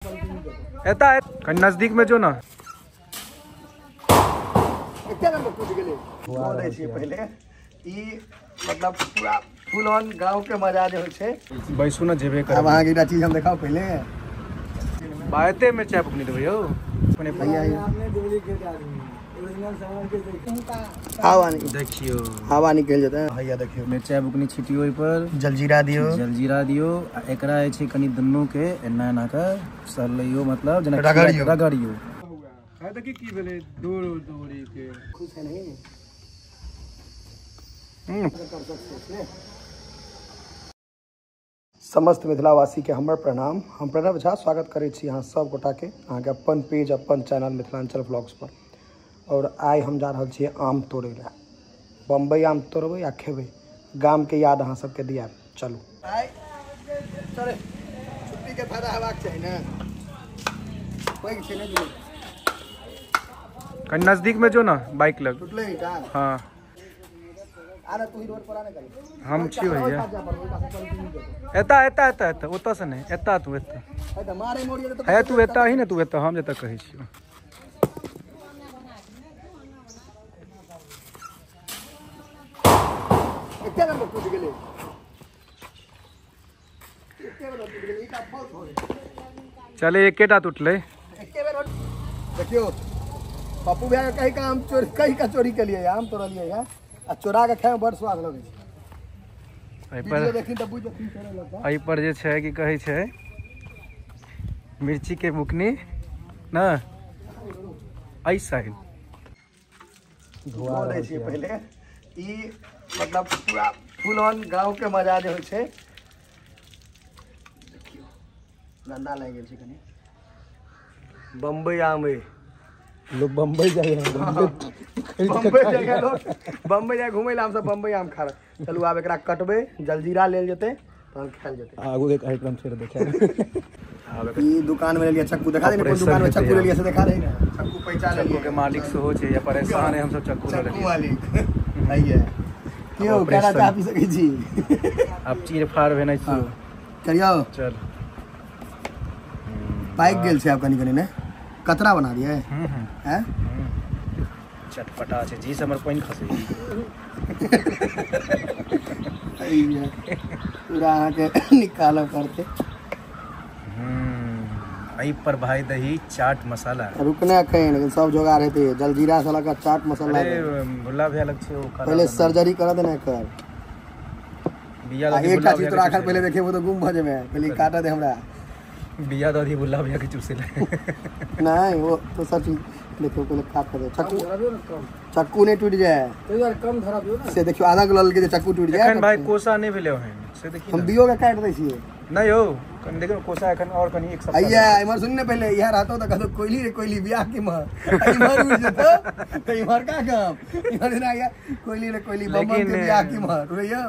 एता कनि नजदीक में जो ना एते नंबर टूट गेलै धो दै छियै पहिले। ई मतलब पूरा फुल ऑन गांव के मजा जे होइ छै। बैसू ना जेबे करब। आब अहाँ के एकटा चीज हम देखाउ पहिले। बाते में चाय पकनी देबै यौ। हवा देखियो, हवा निकलि जेतै। भैया देखियो मिरचाइ बुकनी छिटियो ओहि पर, जलजीरा दियो, जलजीरा दियो। आ एकरा जे छै कनि दुनू के एना एना के सरलैयो, मतलब जेना रगड़ियो रगड़ियो। है देखी की भेलै दूर दूरी के खुश है नहीं समस्त मिथिलावासी के हमर प्रणाम। हम प्रणव झा स्वागत करै छी अहाँ सब गोटा के अहाँके अपन पेज अपन चैनल मिथिलांचल व्लॉग्स पर। और आइ हम जा रहल छियै आम तोड़ै लए। बम्बई आम तोड़बै आ खेबै, गाम के याद अहाँ सबके दियाब। चलू आइ चले, छुट्टी के फायदा हेबाक चाही ने। पैघ छै ने, कनि नजदीक में जो ना बाइक लग टूटलै ईटा। हाँ आरे तू ही रोड पर आने करी, हम छी भैया। एता एता एता एता ओतऽ से नहीं, एता तू एता है मारे मोड़िए है तू एता ही ने, तू एता हम जतऽ कहै छियौ। एते नंबर टूट गेलै, एते बेर टूट गेलै ईटा बहुत हो गेलै। चले एकेटा टूटलै एके बेर। देखियो पप्पू भैया के कहीं का आम चोरी, कहीं का चोरी के लिए आम तोड़लियै है आ चोरा के खाय में बड़ स्वाद लगै छै। एहि पर देखिन त बुझ जथिन चोरे लगता। एहि पर जे छै की कहै छै मिर्ची के बुकनी ना एहि साइड धोआ दै छियै पहिले। ई मतलब पूरा फुल ऑन गांव के मजा जे होइ छै। देखियो गंदा लागि गेल छै कनि। बम्बई आम है, लोग बम्बई जाइए, बम्बई जाइए लोग, बम्बई जाए घूमै ला, हमसब बम्बई आम खा रहल। चलू आब एकरा कटबै, जलजीरा लेल जेतै तहन खायल जेतै। आगू के कार्यक्रम फेर देखायब। ई दुकान में लेलियै चक्कू, देखा दे ने कोन दुकान में चक्कू लेलियै से देखा दे ने। चक्कू पैसा लेलियै, चक्कू के मालिक सेहो छै या परेशान है हमसब चक्कू लऽ लेलियै। चक्कू मालिक हैया के केना चाह पी सकै छी। आब चीर फाड़ भेनाइ शुरू करियौ। चल पाकि गेल छै आब कनि कनि ने। कतरा बना दिए हैं, चटपटा छै जी से हमर पानि खसै पूरा अहाँके निकालऽ पड़तै। एहि पर भाई दही चाट मसाला। रुकने एखन लेकिन सब जोगाड़ हेतै। जलजीरा से लऽ कऽ चाट मसाला। अरे भुल्ला भैया लग छै ओ पहिले सर्जरी करऽ दे ने एकर। बिया एकटा चीज तोरा एखन पहिले देखेबो तऽ गुम भऽ जेबै। पहिले काटऽ दे हमरा। बिया दऽ दी भुल्ला भैया के चूसे ले। नहीं वो तो सब चीज देखियो पहिले काट के दे। चक्कू चक्कू नहीं टूट जाए कम धराबियो ना से। देखियो आधा किलो के चक्कू टूट जाए। एखन भाई कोसा नहीं भेलै ओहन से देखियो। हम बियो के काट दै छियै। नहीं हो कनि देखियो कोसा एखन और कनि एक सप्ताह। अइया इमहर सुन ने पहिले इहा रहतो त कहतो कोइली रे कोइली बियाह के मर। इमहर उड़ जेतो त इमहर का काम, इमहर ना आया कोइली रे कोइली बम के बियाह के मर रहियो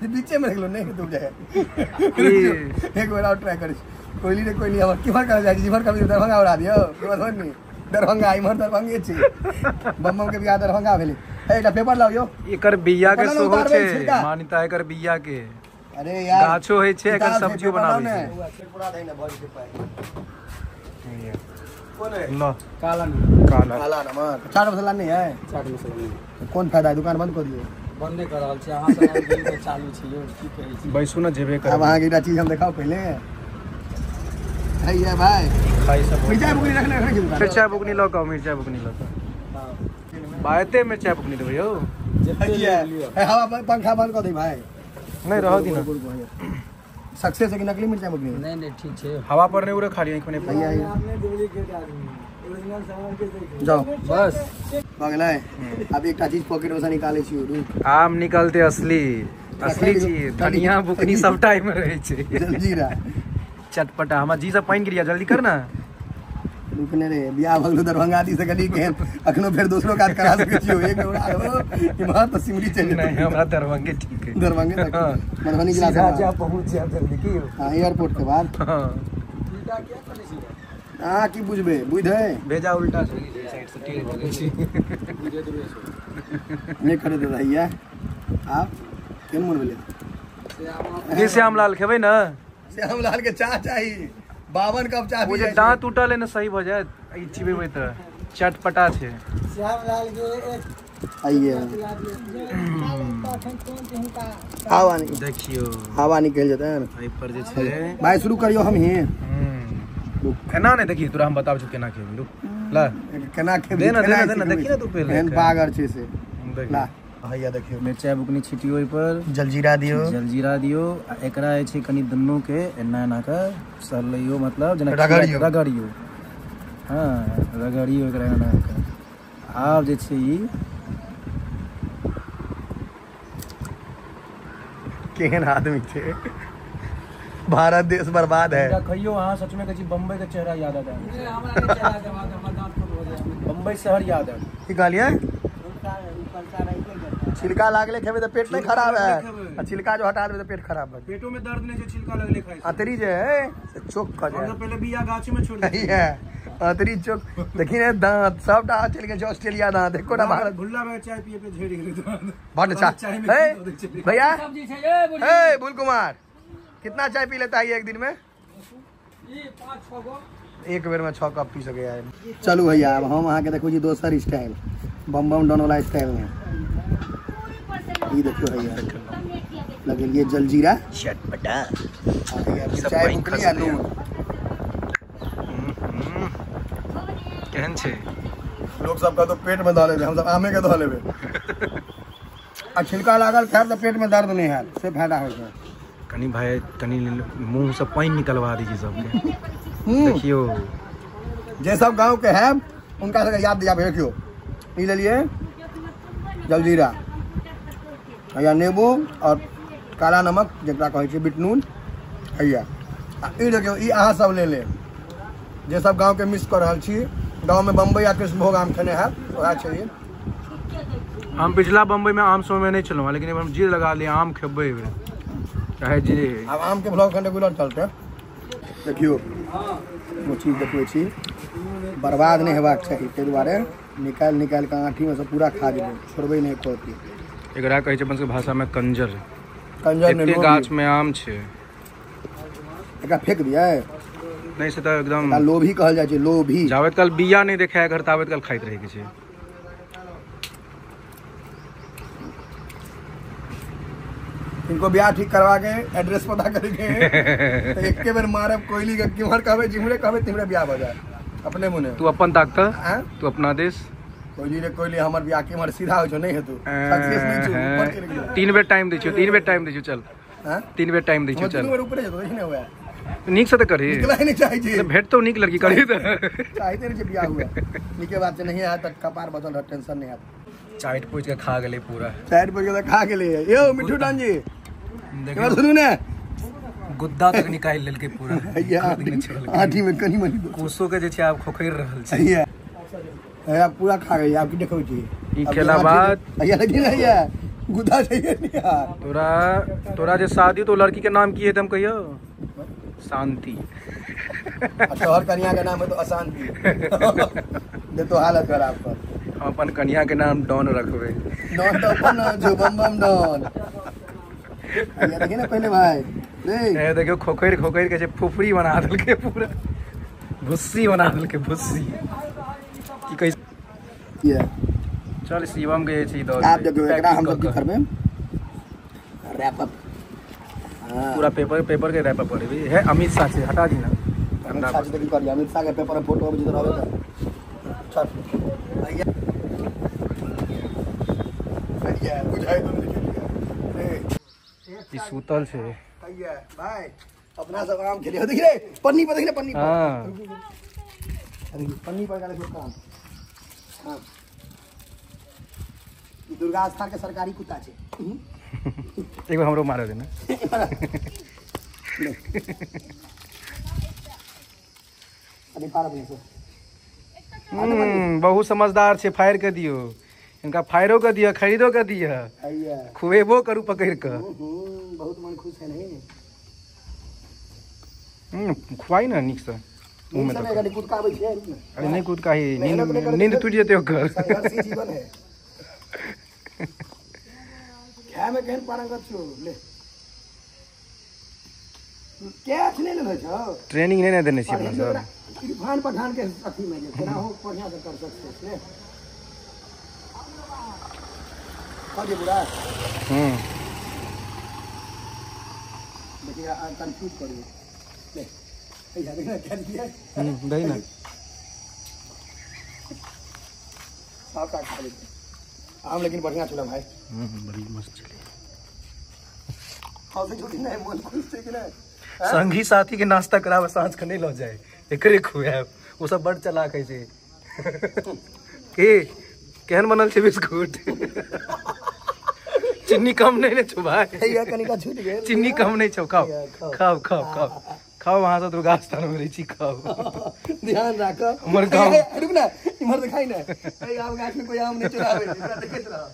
जे बीचे में रखलो नहीं टूट जाए। एक बार और ट्राई करिस। कोइली रे कोइली हमर किमहर कर जाय, जिमहर कभी दरभंगा उड़ा दियो मधुबनी दरभंगा इमहर दरभंगे छी। बम बम के बियाह दरभंगा भेलै। एकटा पेपर लाउ यौ। एकर बिया के सेहो छै मान्यता, एकर बिया के। अरे यार गाछो होइ छै, एकर सब्जियो बनाबै छै। पूरा दही ने भऽ जेतै पाइ। कोन है ल काला काला काला नमक चाट मसाला नहीं है। चाट मसाला नहीं, कोन फायदा है, दुकान बंद कर दियो। बंदे कर रहल छी अहाँ सब के चालू छी यौ की कहै छी। बैसू ना जेबे करब। आब अहाँ के एकटा चीज हम देखाउ पहिले। हैया भाई खाइ सब मिरचाइ बुकनी रखने रखने दुकान। मिरचाइ बुकनी लऽ कऽ, मिरचाइ बुकनी लऽ कऽ बाते मिरचाइ बुकनी देबै यौ। है हवा पंखा बंद कर दे भाई। नहीं रह दी ना। सक्सेस है कि नकली मिरचाइ बुकनी? नहीं नहीं ठीक छै। हवा पर नहीं उड़े खाली आँख में। भैया आपने डुप्लीकेट आदमी ओरिजिनल सामान के देख जाओ बस भऽ गेलै। अब एकटा चीज पॉकेट में से निकालै छी। रुक आम निकलते असली असली चीज धनिया बुकनी सबटा एहिमे रहै छै। जलजीरा चटपटा हमरा जी सब पानि गिरिया जल्दी कर ना। रुकने रे बियाह भऽ गेलो दरभंगा दी से कनी केहन अखनो फेर दोसरो काज करा सकै छियौ। एक उड़ा दो इमहर तऽ सिमरी चलि नहीं हमरा दरभंगे ठीक है। दरभंगे तक मधुबनी जिला सीधा जा पहुंच जाब जल्दी की। हां एयरपोर्ट के बाद। हां उल्टा किया करै छी हां की बुझबे बुझ है भेजा उल्टा छै साइड से टेढ़ भऽ गेल छी। बुझे देबै नहीं करे दे भैया। आप केन मन भेलै श्यामलाल खेबै ना? श्यामलाल के चाह चाही। 52 कप चाय ओ जे दांत टूटल है ने सही भ जायत ई चिबेबै त चटपटा छै। श्यामलाल के एक आइए हवा देखियो हवा निकल जेतै ने एहि पर जे छै भाई शुरू करियो हम ही एना नहि देखी तोरा हम बताबै छी केना खेबै रुक ला केना खेबै देना देना देना देखी ना तू पहले एहन बागर छै से देख ला भैया देखियो मिरचाई बुकनी छिटियो ओहि पर जलजीरा दियो जलजीरा दियो आ एकरा जे छै कनि दुनू के एना एना के सलैयो मतलब जेना रगड़ियो। रगड़ियो हां रगड़ियो एकरा एना के आब जे छै ई केहन आदमी छै भारत देश बर्बाद है। खइयो अहाँ सच में कहै छी बम्बई के चेहरा याद आ जाए हमरा नहि चेहरा के बाद हमर दांत फूट हो जाए बम्बई शहर याद आ की कहलियै छिलका लागले खेबै त पेट नहीं खराब है आ छिलका जो हटा देबै त पेट खराब भ पेटो में दर्द नहीं छै छिलका लगले खाइ जाए। अतरी जे है से चोक क जाए हम पहले बिया गाछ में छोड़ नहीं है अतरी चोक देखी ने दांत सबटा चलि गेल छै ऑस्ट्रेलिया दांत एकोटा भारत भुल्ला में चाय पिए पे झेड़ गेलै दांत बड चाय में चाय भैया सब्जी छै ए बुढ़ी ए बुल कुमार कितना चाय पी लेता है ये एक दिन में? ई 5-6 गो एक बेर में 6 कप पी सके है। चलू भैया अब हम अहाँ के देखो जी दोसर स्टाइल बम बम डॉन वाला स्टाइल में ई देखियो भैया लगेलिए जलजीरा चटपटा भैया चाय बुकनी आ नून केहन छै लोग सब का तो पेट में धऽ लेबै हम सब आमे के धऽ लेबै आ छिलका लागल खायब तऽ पेट में दर्द नहीं हैत से फायदा होइ छै। कनी भाई कनी मुंह से पानी निकलवा दी छी सबके। देखियो जे सब गांव के है उनका सबके याद दिया देखियो ई लेलिए जलजीरा भैया नींबू और काला नमक जकरा कहै छै बिट नून भैया आ ई देखियो ई अहाँ सब ले लेब जे सब गांव के मिस कऽ रहल छी गांव में बम्बई आ कृष्णभोग आम खेने हैब वएह छै। हम पिछला बम्बई में आम समय में नहीं छलहुँ लेकिन हम जीर लगा लिए आम खेबै चाहे जे आब आम के ब्लॉग रेगुलर चलते। देखियो वो चीज देखबै छी बर्बाद नहीं हेबाक चाही ताहि दुआरे निकालि निकालि कऽ आँठी में से पूरा खा जेबै छोड़बै नहि एको रत्ती। एकरा कहै छै अपन सबके भाषा में कंजर। कंजर एते गाछ में आम छै एकरा फेंक दियै नहीं से तऽ एकदम लोभी कहल जाइ छै लोभी। जाबत काल बिया नहीं देखाय घर ताबत काल खाइत रहै के छै। इनको ब्याह ठीक करवा के एड्रेस पता करके तो एके बेर मारब कोयली के किम्हर कहबै जिम्हरे कहबै तिम्हरे ब्याह भऽ जायत अपने मुने। तू अपन ताकत तू अपना देश कोयली रे कोयली हमर ब्याह किम्हर सीधा होइ छौ नहीं हेतौ सक्सेस नहीं छौ ऊपर चलि गेलौ। 3 बेर टाइम दै छियौ 3 बेर टाइम दै छियौ चल 3 बेर टाइम दै छियौ चल 3 बेर ऊपरे जेतौ देखि ने हुए नीक से तऽ करही निकलै नहीं चाहै छी भेटतौ नीक लड़की करही तऽ चाहते नहीं छै ब्याह हुए नीके बात छै नहीं हैत तऽ कपार बचल रहत टेंशन नहीं हैत। चाट पोछि के खा गेलै पूरा चाट पोछि के खा गेलै यौ मिठू डान जी देखियो सुनू ने गुद्दा तक निकालि लेलकै पूरा आठी में कनी मनी कोसो के जे छै आब खोखरि रहल छै भैया पूरा खा गई आप की देखै छी ई खेला बाद भैया लेकिन भैया गुद्दा चाहिए नहीं यार तोरा तोरा जे शादी तो लड़की के नाम की है हम कहियो शांति तोहर कन्या के नाम है तो अशांति दे तो हालत खराब कर। हम अपन कन्या के नाम डॉन रखबै डॉन तो अपन जो बम बम डॉन भैया देखिए ना पहले भाई ए देखियो खोखरि खोखरि के जे फुफरी बना देलकै पूरा भुस्सी बना देलकै भुस्सी की कहै ये चल शिवम के जे छै दऽ आप देखियो एकरा हम सब की करबै रैप अप पूरा पेपर पेपर के रैप अप करबै है अमित शाह से हटा दी ना अमित शाह से की करिए अमित शाह के पेपर में फोटो अबै छै तऽ रहबे कर चल भैया भैया बुझाइ तो नहीं रे ई सुतल छै भैया भाई अपना सब आम खेलियो देख रे पन्नी पर देख रे पन्नी पर हां अरे पन्नी पर गाले काम हां ई दुर्गा स्थान के सरकारी कुत्ता छै एक बार हमरो मारे देना अरे पार अपने से बहुत समझदार छै फायर के दियो इनका फायरो के दियो खरीदो के दियो खुएबो करू पकड़ के बहुत मन खुश है नहीं खुआई ना नीक से मुंह में तो कुदका आबै छै। अरे नहीं कुदका ही नींद टूट जेतै ओकर संघर्षी जीवन है खाय में केहन पारंगत छौ ले कैच नहीं लेने छौ ट्रेनिंग नहीं ने देने छी अपना सब इरफान पठान के अथी में जे केना हो बढ़िया से कर सकते ने खा जे बुरा देखिए कंफ्यूज कर ले भैया देखना क्या दिया दही ना साफ का खा लेते आम लेकिन बढ़िया चला भाई बड़ी मस्त चले हाँ से छोटी नहीं मन खुश छै कि नहीं संगी साथी के नाश्ता करावे साँझ के नहीं लऽ जाए एकरे खुआब ओ सब बड़ चलाक है छै के केहन बनल छै बिस्कुट चीनी कम नहीं ने छौ भाई भैया कनिका छूट गेल चीनी कम नहीं छौ खाओ खाओ खाओ खाओ खाओ वहाँ से दुर्गा स्थान में रहै छी खाओ ध्यान राख हमर गाँव रुक ना इम्हर देखाई ना आम गाछ में कोई आम नहीं चुरावे एकरा देखैत रह।